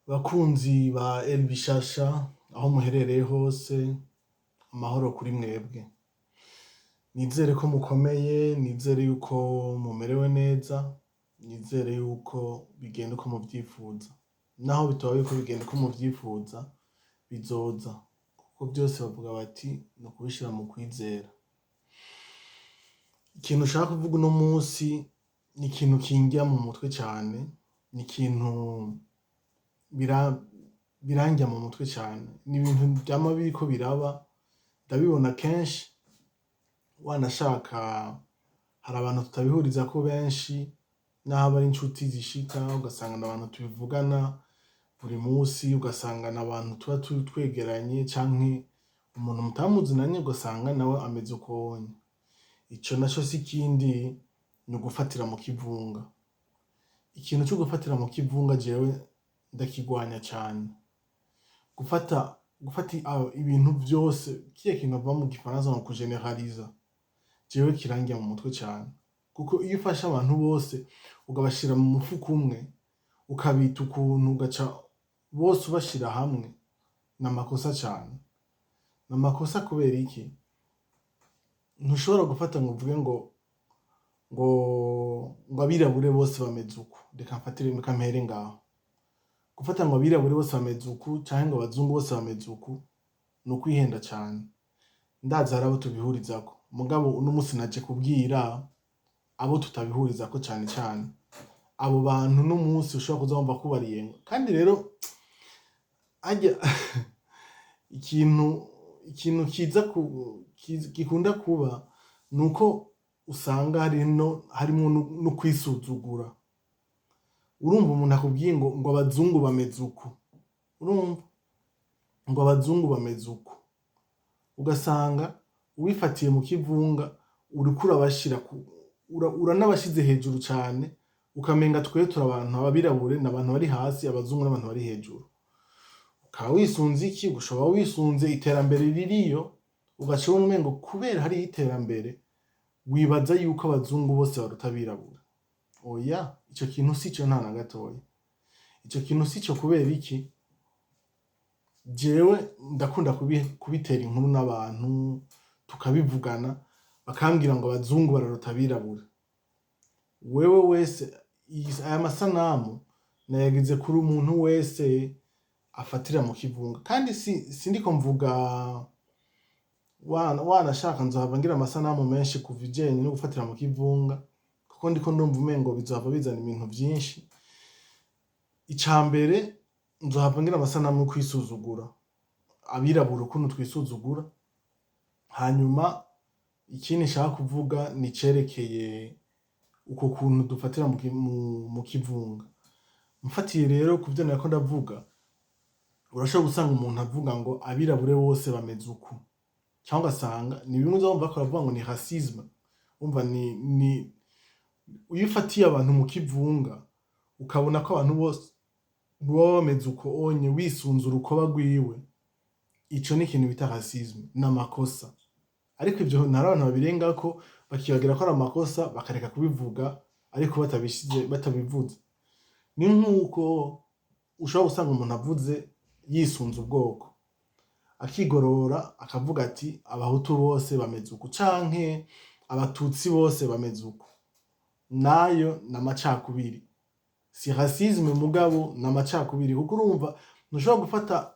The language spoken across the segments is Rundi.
Bakunzi ba El Bishasha, aho muherereye hose, amahoro kuri mwebwe. Nizere ko mukomeye, nizere yuko mumerewe neza, nizere yuko bigenda uko muvyifuza. Naho bitoba biriko bigenda uko muvyifuza, bizoza. Kuko vyose bavuga bati ni ukubishira mu kwizera. Ikintu nshaka kuvuga uno musi ni ikintu kindya mu mutwe cane, ni ikintu birandya mu mutwe cane. Ni ibintu vyama biriko biraba, ndabibona kenshi, wanashaka hari abantu tutabihurizako benshi, naho aba ari incuti zishika ugasanga n'abantu tubivugana buri musi, ugasanga n'abantu tuba twegeranye canke umuntu mutaba muzinanye ugasanga nawe ameze uko onye. Ico naco si ikindi, ni ugufatira mu kivunga. Ikintu co gufatira mu kivunga jewe ndakigwanya cane. Gufata ibintu vyose, kiriya kintu bavuga mu gifaransa ngo kugeneraliza, jewe kirandya mu mutwe cane. Kuko iyo ufashe abantu bose ukabashira mu mufuko umwe, ukabita ukuntu, ugaca bose ubashira hamwe, ni amakosa cane. Ni amakosa kubera iki? Ntushobora gufata ngo uvuge ngo abirabure bose bameze uku. Reka mfatire, reka mpere ngaho. Gufata ngo abirabure bose bameze uku canke ngo abazungu bose bameze uku, ni ukwihenda cane. Ndazi hari abo tubihurizako, mugabo uno musi naje kubwira abo tutabihurizako cane cane. Abo bantu uno musi ushobora kuza wumva kubariye. Kandi rero harya ikintu kiza gikunda kuba nuko usanga harimwo no kwisuzugura. Urumva umuntu akubwiye ngo abazungu bameze uku, urumva ngo abazungu bameze uku, ugasanga ubifatiye mu kivunga uriko urabashira uranabashize hejuru cane, ukamenga twe turi abantu ababirabure n'abantu bari hasi, abazungu n'abantu bari hejuru. Ukaba wisunze iki? Ushobora wisunze iterambere ririyo, ugaca ubona umengo kubera hariyo iterambere wibaza yuko abazungu bose baruta abirabura. Oya, ico kintu sico nta na gatoya. Ico kintu sico kubera iki? Jewe ndakunda kubitera inkuru n'abantu tukabivugana, bakambwira ngo abazungu bararuta abirabura. Wewe wese aya masanamu nayagize kuri umuntu wese afatira mu kivunga. Kandi sindiko mvuga wanashaka nzohava ngira amasanamu menshi ku bijanye no gufatira mu kivunga, kuko ndiko ndumva umengo bizohava bizana ibintu vyinshi. Ica mbere, nzohava ngira amasanamu yo kwisuzugura, abirabura ukuntu twisuzugura. Hanyuma ikindi nshaka kuvuga ni icerekeye uko kuntu dufatira mu kivunga. Mfatiye rero ku vyo nariko ndavuga, urashobora gusanga umuntu avuga ngo abirabure bose bameze uku, cyangwa ugasanga ni bimwe uza wumva bariko baravuga ngo ni racisme. Umva, ni iyo ufatiye abantu mu kivunga ukabona ko abantu bose baba bameze uko onye wisunze urukoba rwiwe, ico ni ikintu bita racisme, ni amakosa. Ariko ivyo ntari abantu babirengako, bakibagira ko ari amakosa, bakareka kubivuga, ariko batabishize batabivuze. Ni nkuko ushobora gusanga umuntu avuze yisunze ubwoko, akigorora akavuga ati abahutu bose bameze uku canke abatutsi bose bameze uku. Nayo ni amacakubiri, si racisme mugabo ni amacakubiri, kuko urumva ntushobora gufata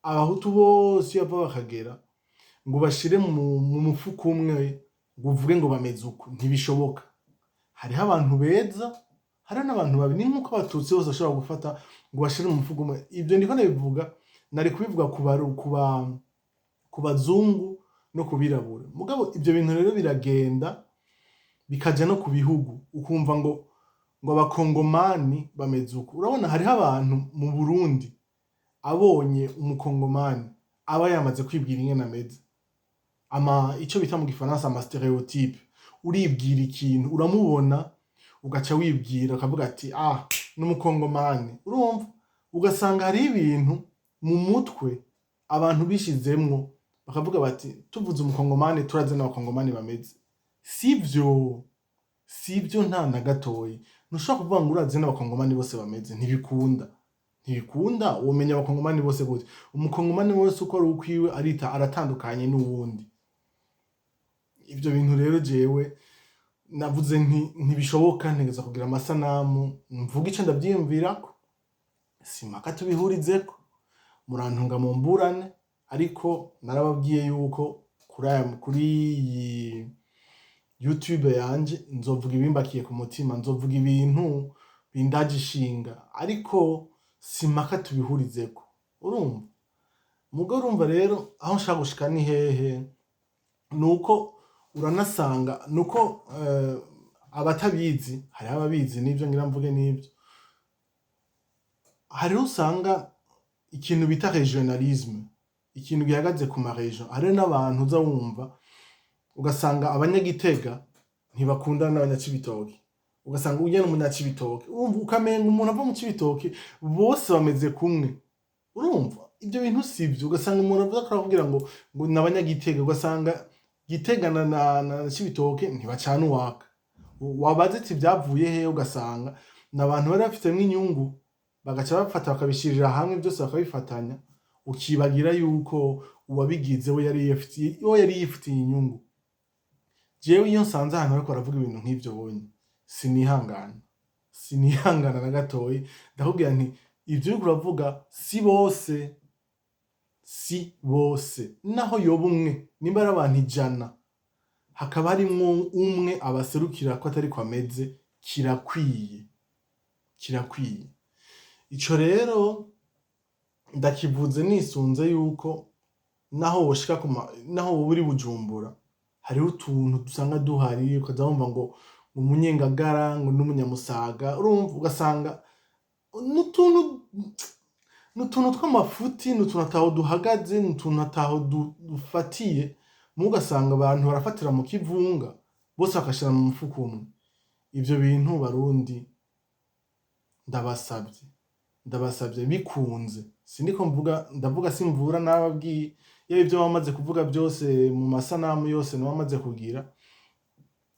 abahutu bose iyo bava bakagera ngo bashire mu mufuko umwe ngo uvuge ngo bameze uku. Ntibishoboka. Hariho abantu beza, hariho n'abantu babi. Ni nk'uko abatutsi bose bashobora gufata ngo bashire mu mufuko umwe. Ibyo ndiko ndabivuga, nari kubivuga ku bazungu no ku birabura, mugabo ibyo bintu rero biragenda bikaja no ku bihugu, ukumva ngo abakongomani bameze uku. Urabona hariho abantu mu Burundi abonye umukongomani aba yamaze kwibwira ingene ameze, ama ico bita mu gifaransa ama stéréotypes. Uribwira ikintu, uramubona ugaca wibwira ukavuga ati: "Ah, n'umukongomani." Urumva ugasanga hariho ibintu mu mutwe abantu bishizemwo, bakavuga bati tuvuze umukongomani turazi n'abakongomani bameze. Sivyo, sivyo nta na gatoyi. Ntushobora kuvuga ngo urazi n'abakongomani bose bameze, ntibikunda. Ntibikunda. Womenya Abakongomani bose gute? Umukongomani wese uko ari ukwiwe arita aratandukanye n'uwundi. Ivyo bintu rero jewe navuze nti ntibishoboka, ntegeza kugira amasanamu mvuga ico ndavyiyumvirako. Simpaka tubihurizeko, murantunga mu mburane, ariko narababwiye yuko kuri iyi YouTube yanje nzovuga ibimbakiye ku mutima, nzovuga ibintu bindaje ishinga, ariko simpaka tubihurizeko. Urumva mugo, urumva rero aho nshaka gushika ni hehe? Nuko uranasanga nuko abatabizi, hariho ababizi n'ivyo ngira mvuge n'ivyo, hariho usanga ikintu bita régionalisme, ikintu gihagaze ku ma région. Hariho n'abantu uza wumva ugasanga Abanyagitega ntibakundana n'Abanyacibitoke, ugasanga urya n'Umunyacibitoke, urumva ukamenga umuntu ava mu Cibitoke bose bameze kumwe. Urumva ibyo bintu sivyo. Ugasanga umuntu avuga ko arakubwira ngo ni Abanyagitega, ugasanga Gitega na Cibitoke ntibacana uwaka. Wabaze ati byavuye he? Ugasanga ni abantu bari bafitemo inyungu, bagaca bafata bakabishirira hamwe byose bakabifatanya, ukibagira yuko uwabigize we yari yifitiye inyungu. Jewe iyo nsanze ahantu bariko baravuga ibintu nk'ivyo bonye, sinihangana, sinihangana na gatoyi. Ndakubwira nti ivyo uriko uravuga si bose, si bose. Naho yoba umwe, nimba ari abantu 100 hakaba harimwo umwe abaserukira ko atariko ameze, kirakwiye, kirakwiye. Ico rero ndakivuze nisunze yuko naho woshika naho woba uri Bujumbura, hariho utuntu dusanga duhari, ukaza wumva ngo Umunyengagara ngo n'Umunyamusaga. Urumva ugasanga n'utuntu tw'amafuti, n'utuntu ataho duhagaze, n'utuntu ataho dufatiye, muga ugasanga abantu barafatira mu kivunga bose bakashira mu mufuko umwe. Ivyo bintu, Barundi, ndabasavye, ndabasavye bikunze. Sindiko mvuga, ndavuga simvura. Nababwiye yaba ivyo bamaze kuvuga byose mu masanamu yose nabamaze kugira,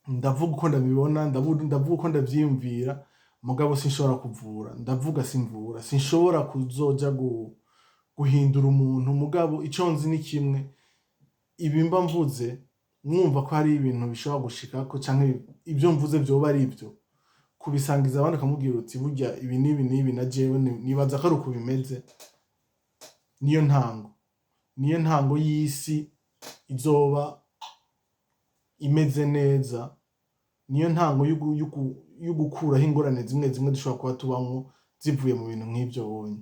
ndavuga uko ndabibona, ndavuga uko ndavyiyumvira, mugabo sinshobora kuvura. Ndavuga simvura, sinshobora kuzoja guhindura umuntu. Mugabo ico nzi ni kimwe: ibi mba mvuze, mwumva ko hari ibintu bishobora gushikako canke ibyo mvuze vyoba ari ivyo, kubisangiza abandi ukamubwira uti burya ibi n'ibi n'ibi na jewe nibaza ko ari uko bimeze, niyo ntango, niyo ntango y'isi izoba imeze neza, niyo ntango y'ugukuraho ingorane zimwe zimwe dushobora kuba tubamwo zivuye mu bintu nk'ivyo bonye.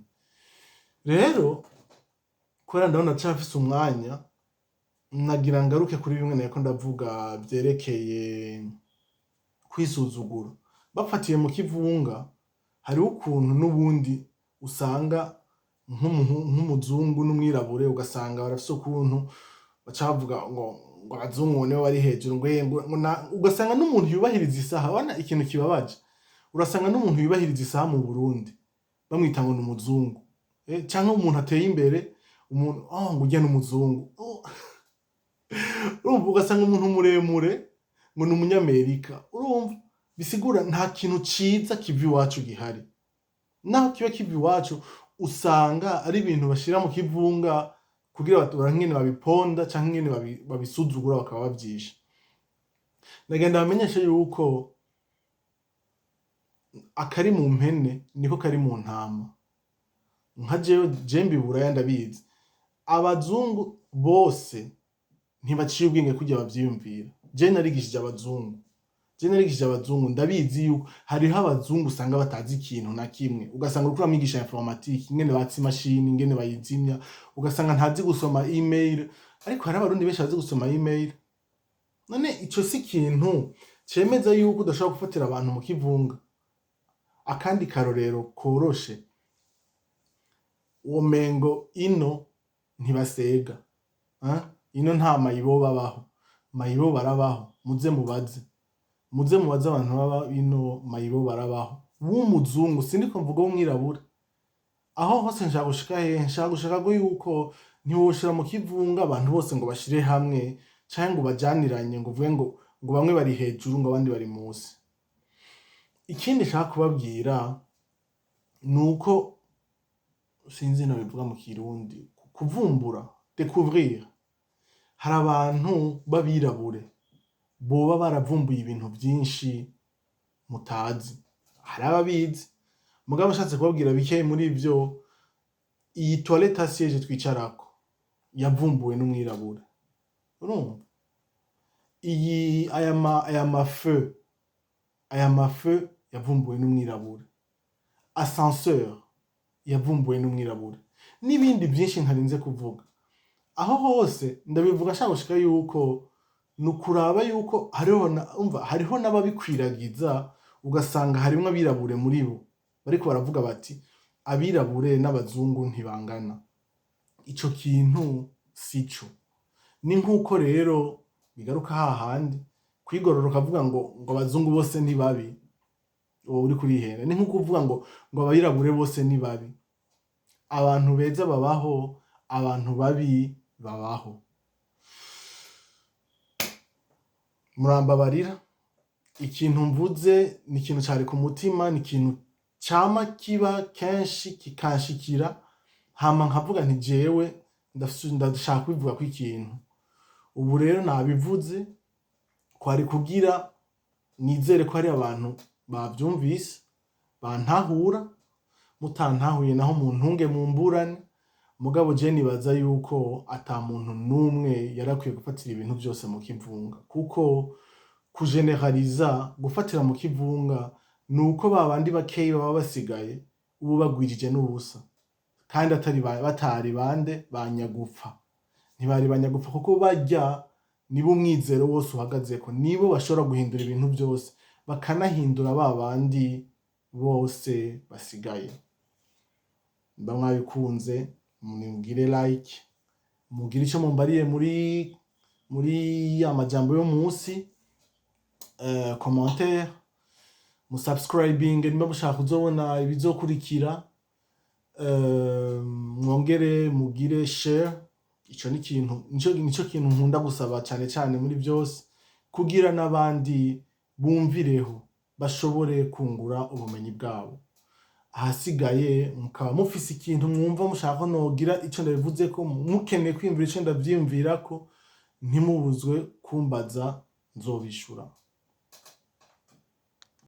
Rero kubera ndabona cafise umwanya, nagira ngaruke kuri bimwe nariko ndavuga vyerekeye kwisuzugura bafatiye mu kivunga. Hariho ukuntu n'ubundi usanga nk'umuzungu n'umwirabure, ugasanga barafise ukuntu baca bavuga ngo abazungu nibo bari hejuru, ngo ugasanga n'umuntu yubahiriza isaha. Wana ikintu kibabaje, urasanga n'umuntu yubahiriza isaha mu Burundi bamwita ngo ni umuzungu, canke umuntu ateye imbere, umuntu, oh, ngo urya n'umuzungu. Oh. Urumva ugasanga umuntu muremure ngo ni Umunyamerika. Urumva bisigura nta kintu ciza kiva iwacu gihari. Naho kiba kiva iwacu, usanga ari ibintu bashira mu kivunga kugira batora ingene babiponda canke ingene babisuzugura bakaba bavyishe. Ndagenda bamenyeshe yuko akari mu mpene niko kari mu ntama. Nka jewe, je mba Iburaya, ndabizi, abazungu bose ntibaciye ubwenge kurya bavyiyumvira. Je narigishije abazungu, je narigishije abazungu, ndabizi yuko hariho abazungu usanga batazi ikintu na kimwe. Ugasanga uriko uramwigisha informatique, ingene batsa imashini, ingene bayizimya, ugasanga ntazi gusoma email. Ariko hari Abarundi benshi bazi gusoma email. None ico si ikintu cemeza yuko udashobora gufatira abantu mu kivunga? Akandi karorero koroshe, womengo ino ntibasega, ino nta mayibo babaho. Mayibo barabaho. Muze mubaze, muze mubaze abantu baba ino, mayibo barabaho w'umuzungu, sindiko mvuga w'umwirabura. Aho hose nshaka gushika hehe? Nshaka gushika ko yuko ntiwoshira mu kivunga abantu bose ngo bashire hamwe canke ngo bajaniranye, ngo uvuge ngo bamwe bari hejuru, ngo abandi bari musi. Ikindi nshaka kubabwira ni uko Sinzi nobivuga mu Kirundi, kuvumbura, découvrir. Hari abantu b'abirabure boba baravumbuye ibintu vyinshi mutazi, hari ababizi, mugabo nshatse kubabwira bikeyi muri ivyo: iyi toilette à siège twicarako yavumbuwe n'umwirabure, urumva? Iyi aya ma feux yavumbuwe n'umwirabure, ascenseur yavumbuwe n'umwirabure, n'ibindi vyinshi ntarinze kuvuga. Aho hose ndabivuga nshaka gushika yuko ni ukuraba yuko hariho umva, hariho n'ababikwiragiza, ugasanga harimwo abirabure muri bo bariko baravuga bati: "Abirabure n'abazungu ntibangana." Ico kintu sico. Ni nk'uko rero bigaruka hahandi kwigorora ukavuga ngo abazungu bose ni babi, wowe uriko urihenda. Ni nko kuvuga ngo abirabure bose ni babi. Abantu beza babaho, abantu babi babaho. Murambabarira, ikintu mvuze ni ikintu cari ku mutima, ni ikintu cama kiba kenshi kikanshikira, hama nkavuga nti: "Jewe ndashaka kubivugako ikintu." Ubu rero nabivuze, kwari kugira nizere ko hari abantu bavyumvise bantahura. Mutantahuye naho muntunge mumburane, mugabo je nibaza yuko ata muntu n'umwe yari akwiye gufatira ibintu vyose mu kivunga, kuko kugeneraliza, gufatira mu kivunga, ni uko ba bandi bakeyi baba basigaye ubu bagwijije n'ubusa, kandi atari batari bande banyagupfa, ntibari banyagupfa, kuko barya nibo umwizero wose uhagazeko, nibo bashobora guhindura ibintu vyose, bakanahindura ba bandi bose basigaye. Mba mwabikunze, mugire like, mugire ico mumbariye muri ya majambo yo munsi, commentaire, musubscribing nimba mushaka kuzobona ibizokurikira, mwongere mugire share. Ico ni ikintu nico kintu nkunda gusaba cane cane muri vyose, kugira n'abandi bumvireho bashobore kungura ubumenyi bwabo. Ahasigaye mukaba mufise ikintu mwumva mushaka ko nogira ico ndabivuzeko, mukeneye kwiyumvira ico ndavyiyumvirako, ntimubuzwe kumbaza, nzobishura.